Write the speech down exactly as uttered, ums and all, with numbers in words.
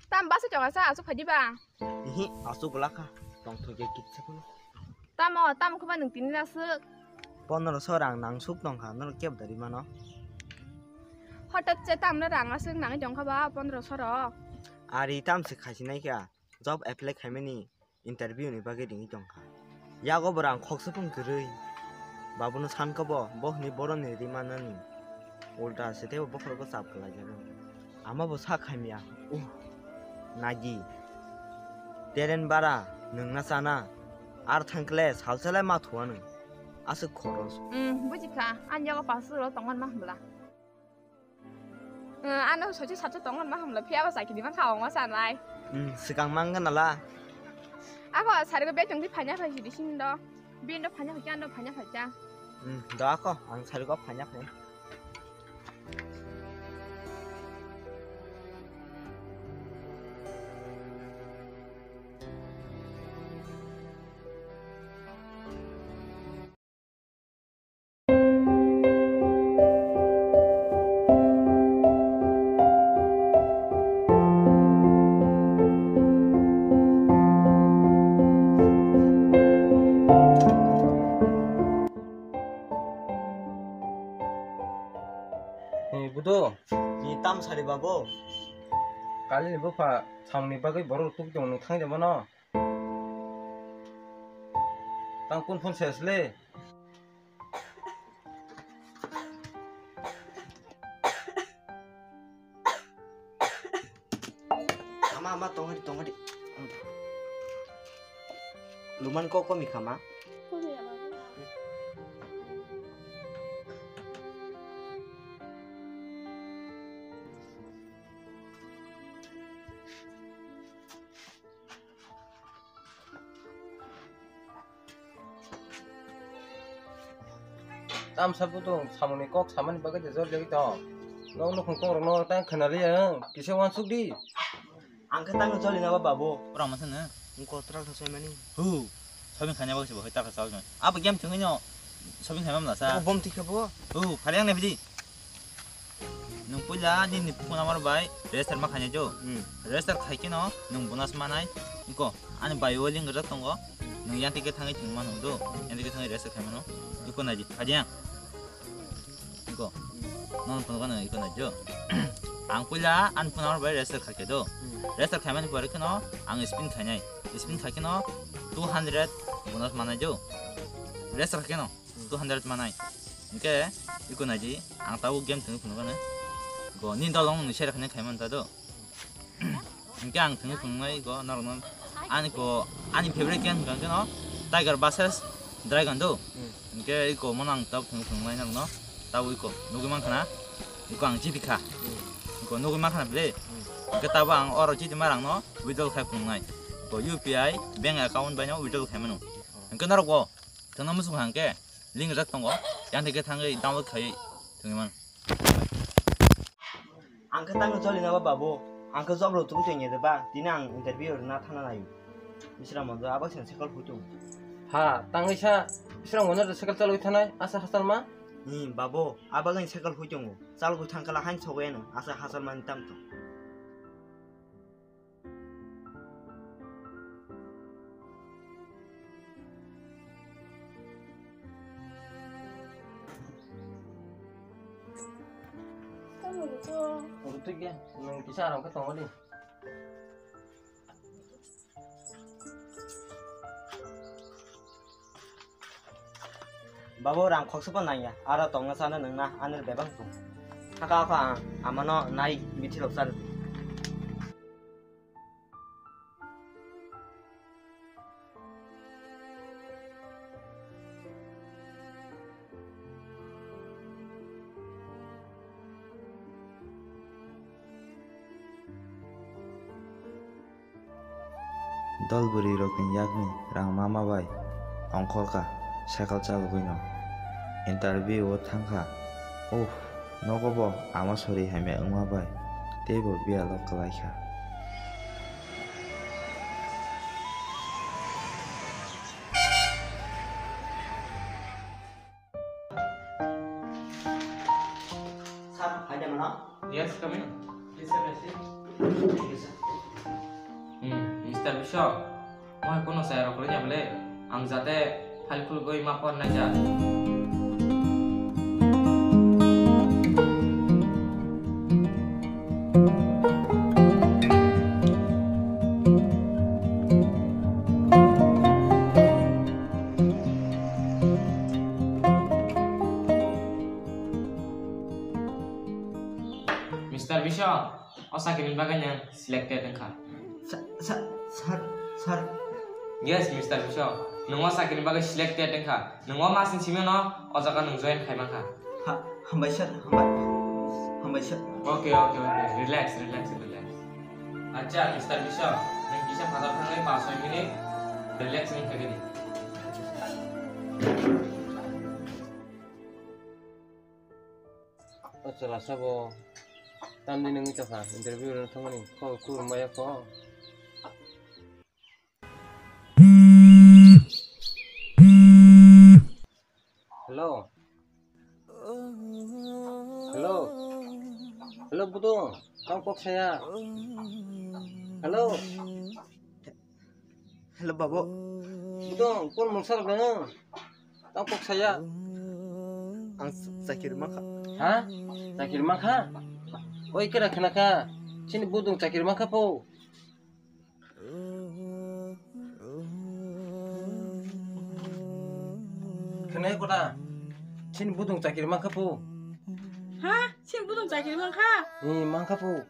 Tam basa chonga sa asuk phadi ba? Ihi, asuk laka. Tong thok ya kitsa kuno. Tamo, tamo khuba nung tini nasuk. Pondro so rang nang suk tong kha, nang kep dari mano. Hotat se tam na rang asuk nang jong kha ba pondro so ro. Ari tam se khasi nai kya. Job apply khaimani interview ni bagwi ringwi tongkha. Yago bo rang khoksa phung kwrwi. Babuno sankha bo, bo hwnwi boroni rimanani. Ulta se teibo bokhorogo chap kwlaijago. Ama bo sak khaimya. Uh, nagi. Teren bara, nwngna chana. Ar thangkle, salsalai ma thuanw. Aswk khoros. Hmm, bujikha. Ani yago pasu ro tongon ma hwnla. Ano sochi sacha tongo ma hamla phiya ba sakini ma khawa ma sanai. Hmm, sikang mang gana la. Ako sari ko betong di phanya phai sidi sindo. Bindo phanya phai ando phanya phai cha. Hmm, do ako ang sari ko phanya phai. Ni budo, ni tam sari babo. Kali ni bupha, samni bagwi borok tuk tong nung thang de mano. Tang kun phone ses le. Ama, ama, tongari, tongari. Luman kok komi kama. Tamsa butung samungni kok samani bagwi de jor jagwi tong. Nok nukhung kok rokno tang khwnaliya ang kisa wansuk di. Ang khe tang joli na ba babu. Ora masa na. Ang kotral tha soimani. Hu. Shopping khaina bagwi se bo hoi taka sa. Abo game thwngwi no shopping khaima mla sa. Bom tikhe bo. Hu, phari ang ne bidi. Nwng puila nini phone number bai register ma khainai jo. Hmm. Register khai khe no nwng bonus manai. Iko ani bai o link rijak tongo. Nwng yang tike thangwi thwng mano do. Yang tike thangwi register khai mano. Iko nai di. Phai di yang. Iko. Nono phone gana iko nai jo. Ang puila ani phone number bai register khai khe do. Hmm. Register khai mani pore khe no ang spin khainai. Spin khai khe no two hundred bonus manai jo. Register khai khe no. Two hundred manai. Hingke iko naidi, ang tabuk game thwngwi phunukgani. Go, nini dolong nini share khainai khaimani ta do. Hingke ang thwngwi phunuknai go norokno. Ani ko, ani favorite game hwnkha khe no Tiger versus Dragon do. Hmm. Hingke iko mono ang tabuk thwngwi phunuknai norokno. Tabuk iko, nugwi mankha na. Iko ang chiti kha. Hmm. Iko nugwi mankha na ble. Hmm. Hingke tabuk ang oro chiti marang no withdrawal khai phunuknai. Iko U P I bank account bai no withdrawal khaimano. Hingke norok bo. Thwngna muchung hang khe link rijak tongo, yang thai khe thangwi download khai thwngwi man. Ang khe tangno choli na ba babu, ang khe job rok tubui tong ya de ba, tini ang interview rwna thangna naio. Bisra monjo abak seng cycle phutung. Ha, tangwi sa, bisra monjo cycle chalwi thanai, asa hachal ma? Ni babu, abak ang cycle phutung, chalwi thangkala hain sogwi ano, asa hachal mani tam tong. Tamo rwkhe. Rwtwk ya, nwng kisa aram khe tongo di. Babu, rang khoksa bo nangya, aro tongna sana nangna anir bebak tong. Saka ako ang amano nai bithi rok char. Dol bwrwi rokni yakni rang mama bai ongkhorkha cycle chalogwino. Interview o thangkha. Uff, nogo bo ama sori hamya wngma bai teibo biyalo kwlaikha. Sir, hi, Demana. Yes, come in. Please, sir, may I sit? Thank you, sir. Mister Biswa, mohai kuno chaya rok rwnya bole, ang jate phal khulugwi ma por naija. Mister Biswa, o chakrini bagwi nwng selected wngkha. Sa-, sa-, sir, sir. Yes, Mister Biswa, nwng o chakrini bagwi selected wngkha. Nwng o masni simi no o jaga nwng join khai mankha. Ha, hambai sir, hambai. Hambai sir. Okay, okay, okay. Relax, relax, relax. Acha, Mister Biswa, nwng kisa phatar thangwi paanch soi minute relax wngwi thangdi. O chwla sabo tamni nungwi tongkha, interview rwna thangmani kok kurumaya kho. Hello. Hello. Hello, budung. Tang kok saya. Hello. Hello, babu. Budung, kon mungsa rok nang. Tang kok saya. Ang chakiri mankha. Ha? Chakiri mankha? Oi, kera khna kha. Chini budung chakiri mankha po. Khna kota. Chini budung chakiri mankha po. Ha? Chini budung chakiri mankha? Ni mankha po.